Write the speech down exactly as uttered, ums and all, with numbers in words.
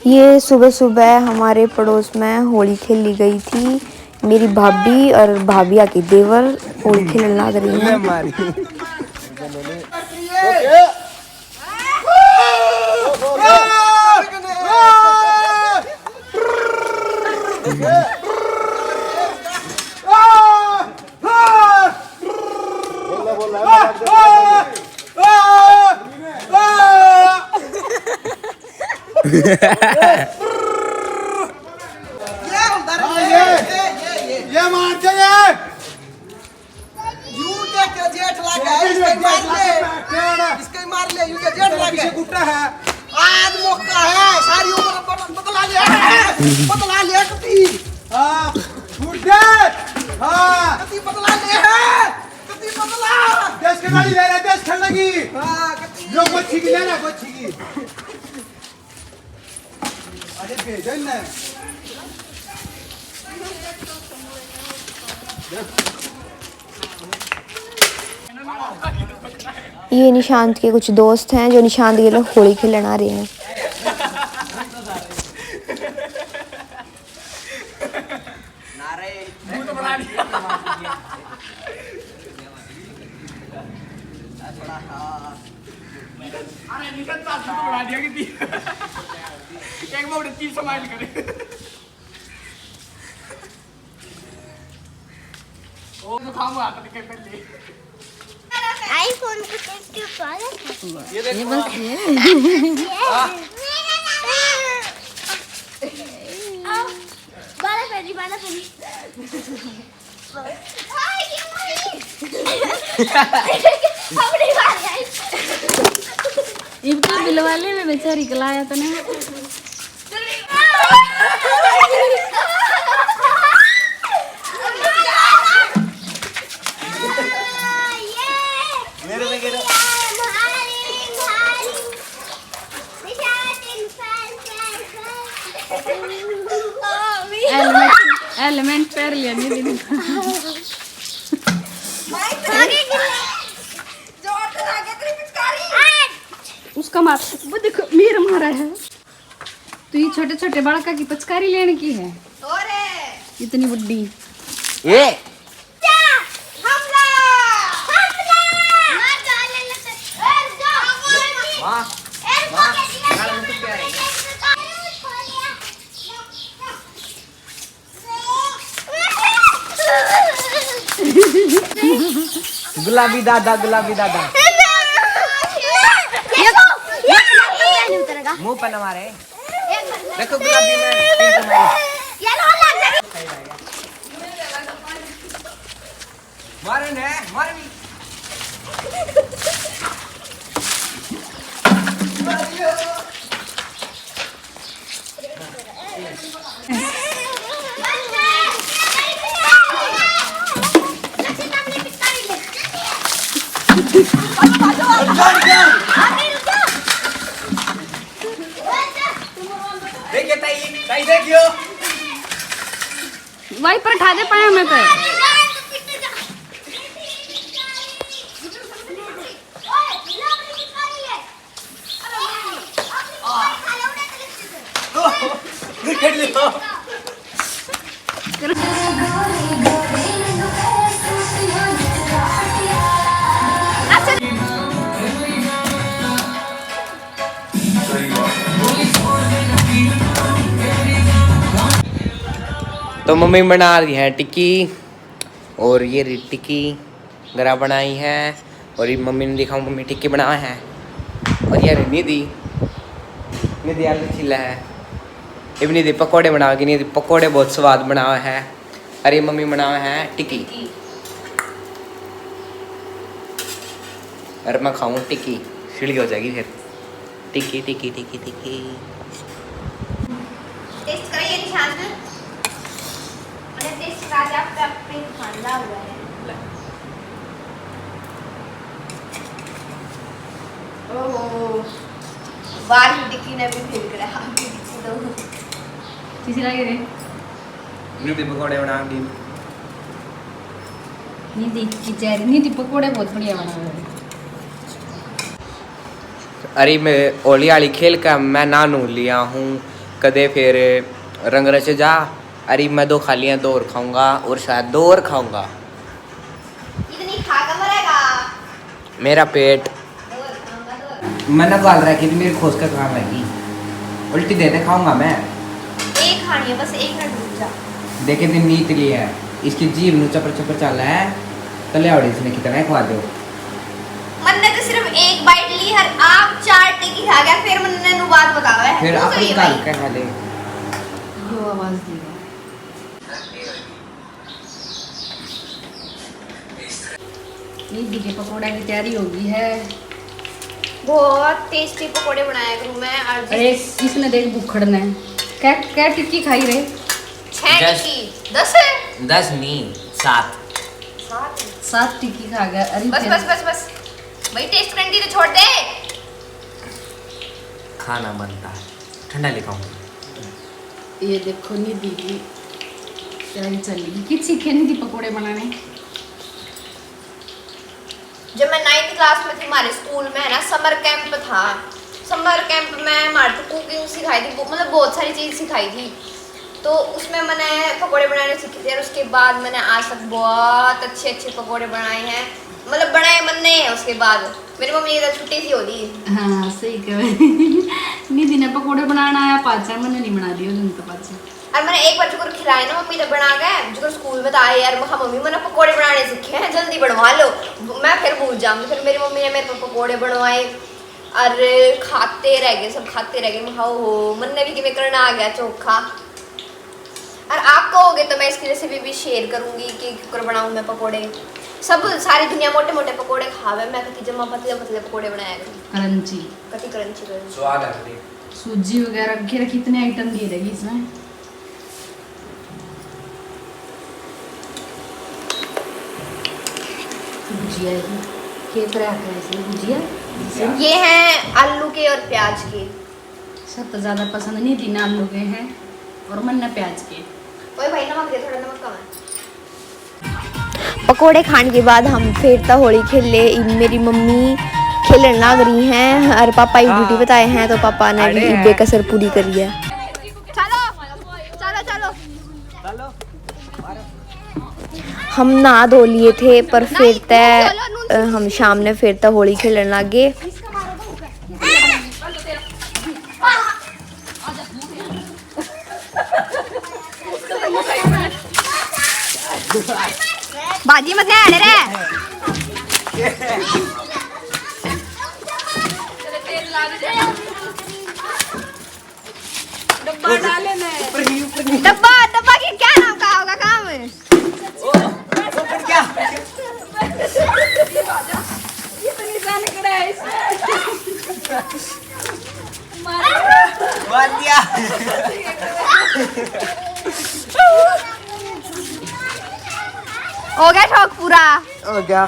ये सुबह सुबह हमारे पड़ोस में होली खेली गई थी। मेरी भाभी और भाभी आके देवर होली खेलने लग रही हैं। ये उधर, हाँ, ये, ये, ये, ये। ये मार के ये। यू के, के जेठ लगा है, इसके मार ले। इसके मार ले, यू के जेठ लगा है। पीछे गुट्टा है। आज मौका है, सारी उम्र बदला ले, बदला ले कभी। हाँ, छूट दे। हाँ। कभी बदला ले है, कभी बदला। देश के गाड़ी ले रहा, देश खेलने की। हाँ, कभी। लो, गोच्छी की ले रहा, गोच्छी की। अरे भेजो ना। ये निशांत के कुछ दोस्त हैं जो निशांत के लिए होली खेलने आ रहे हैं। अरे निकल, सासू को बना दिया कि दी। एक बार चीज समाइल करे। ओ तो खाऊंगा, हाथ निकल पहले। iPhone को टेस्ट वाला। ये देख, ये बस ये। बारह पहली, बारह पहली। इब तो दिलवाले में बेचारी को लाया तने। मेरे में गिरा। हेलमेट, हेलमेट पहन लिया नहीं दिन। उसका मार, वो देखो, मेरा मारा है। तो ये छोटे छोटे बालका की पिचकारी लेने की है। इतनी बड़ी। ये। गुलाबी दादा, गुलाबी दादा। मुंह पे न मारे। देखो गुलाबी में pink मारे। मारे ने, मारे भी। देखिए ताई, ताई देखियो। वाइपर ठा दे पाया मैं तो। तो मम्मी बना रही है टिक्की, और ये रही टिक्की गरा बनाई है। और ये मम्मी ने दिखाऊँ, मम्मी टिक्की बनावे है। और ये रही निधि, निधि आलू छीला है। इब निधि पकौड़े बनावेगी, निधि पकौड़े बहुत स्वाद बनावे है। अरे मम्मी बनावे है टिक्की। अरे मैं खाऊँ टिक्की, सिली हो जाएगी फिर। टिक्की, टिक्की, टिक्की, टिक्की। टेस्ट करिए निशांत। मैंने टेस्ट करा दिया, आपका पेट खांदा हुआ है। ओहो, बाहर की टिक्की ने भी फेल करा, आगे टिक्की दो। किसी लगे रे? नीति पकौड़े बना दी। नीति की चेहरे, नीति पकौड़े बहुत बढ़िया बना रहे। अरे मैं होली वाली खेल का मैं ना नू लिया हूँ, कदे फिर रंग रच जा। अरे, मैं दो खा लिया, दो और खाऊंगा, और शायद दो और खाऊंगा। इतनी खा के मरेगा। मेरा पेट। दो और खाऊंगा, दो और। मैंने गाल रखी थी, मेरी खोस के खान लगी। उल्टी दे दे, खाऊंगा मैं। एक खानी है बस, एक मिनट रुक जा। देखे दिन नीत ली है, इसकी जीभ नु चपर चपर चाल है, तले आवड़े इसने कितना ही खवा दो। मन्ने तो सिर्फ एक बाइट ली है, आप चार टिक्की खा गया, फिर मन्ने नु बात बतावे है। फिर तू अपनी सही है गाल भाई। के खा ले। यो आवाज देगा। निधि के पकौड़ा की तैयारी हो गई है। बहुत टेस्टी पकौड़े बनाया करूँ मैं। और जिस अरे, इसने देख भुखड़ ने। क्या, क्या टिक्की खाई रे? छह दस। टिक्की। दस है? दस नहीं, सात। सात? सात टिक्की खा गया। अरे बस, फिर बस, बस, बस। भाई, टेस्ट करने की तो छोड़ दे। खाना बनता है, ठंडा लेके आऊंगा। ये देखो निधि की तैयारी चल रही। कित सीखे निधि पकौड़े बनाने? जब मैं नाइन्थ क्लास में थी, हमारे स्कूल में है ना, समर कैंप था। समर कैंप में हमारे तो कुकिंग सिखाई थी, मतलब बहुत सारी चीज़ सिखाई थी। तो उसमें मैंने पकौड़े बनाने सीखे थे और उसके बाद मैंने आज तक बहुत अच्छे अच्छे पकौड़े बनाए हैं, मतलब बनाए मन्ने हैं। उसके बाद मेरी मम्मी इधर छुट्टी सी हो दी। हाँ, सही कहे। निधि ने पकौड़े बनाना आया पाचा, मैंने नहीं बना दिया उन तो पाचा। और मैंने एक बार जुकर खिलाए ना मम्मी ने बना के, जुकर स्कूल में तो आए यार, मखा मम्मी मैंने पकौड़े बनाने सीखे हैं, जल्दी बनवा लो। मैं फिर भूल जाऊंगी। फिर मेरी मम्मी ने मेरे को पकौड़े बनवाए और खाते रह गए, सब खाते रह गए। मखा ओहो, मन्ने भी किमें करना आ गया चोखा। और आप कहोगे तो मैं इसकी रेसिपी भी शेयर करूंगी कि क्यूकर बनाऊं मैं पकौड़े। सब, सारी दुनिया मोटे मोटे पकौड़े खावे, मैं कति जमा पतले पतले पकौड़े बनाया करूं। क्रंची। कति क्रंची क्रंची। स्वाद है कति। सूजी वगैरह, खैर कितने आइटम दे देगी इसमें। भुजिया ही, के फ्राई है इसमें भुजिया। ये हैं आलू के और प्याज के। सब तो ज्यादा पसंद निधि ने आलू के हैं और मन्ने प्याज के। ओए भाई, नमक दे, थोड़ा नमक कम है। पकोड़े खाने के बाद हम फिर तो होली खेल ले। इब मेरी मम्मी खेलन लाग रही हैं और पापा की ड्यूटी बताए हैं, तो पापा ने भी बेकसर पूरी करी है। चलो, चलो, चलो। हम नहा धो लिए थे, पर फिर तै, अ, हम शाम ने फिर तै होली खेलन लाग गए। बाजी मत ले रे। डब्बा डाले ने। ऊपर नहीं, ऊपर नहीं। डब्बा, डब्बा की क्या नाम का होगा काम? ओ, ऊपर क्या? इतनी जान कड़ा है इसमें। मार दिया। हो गया शौक पूरा। हो गया।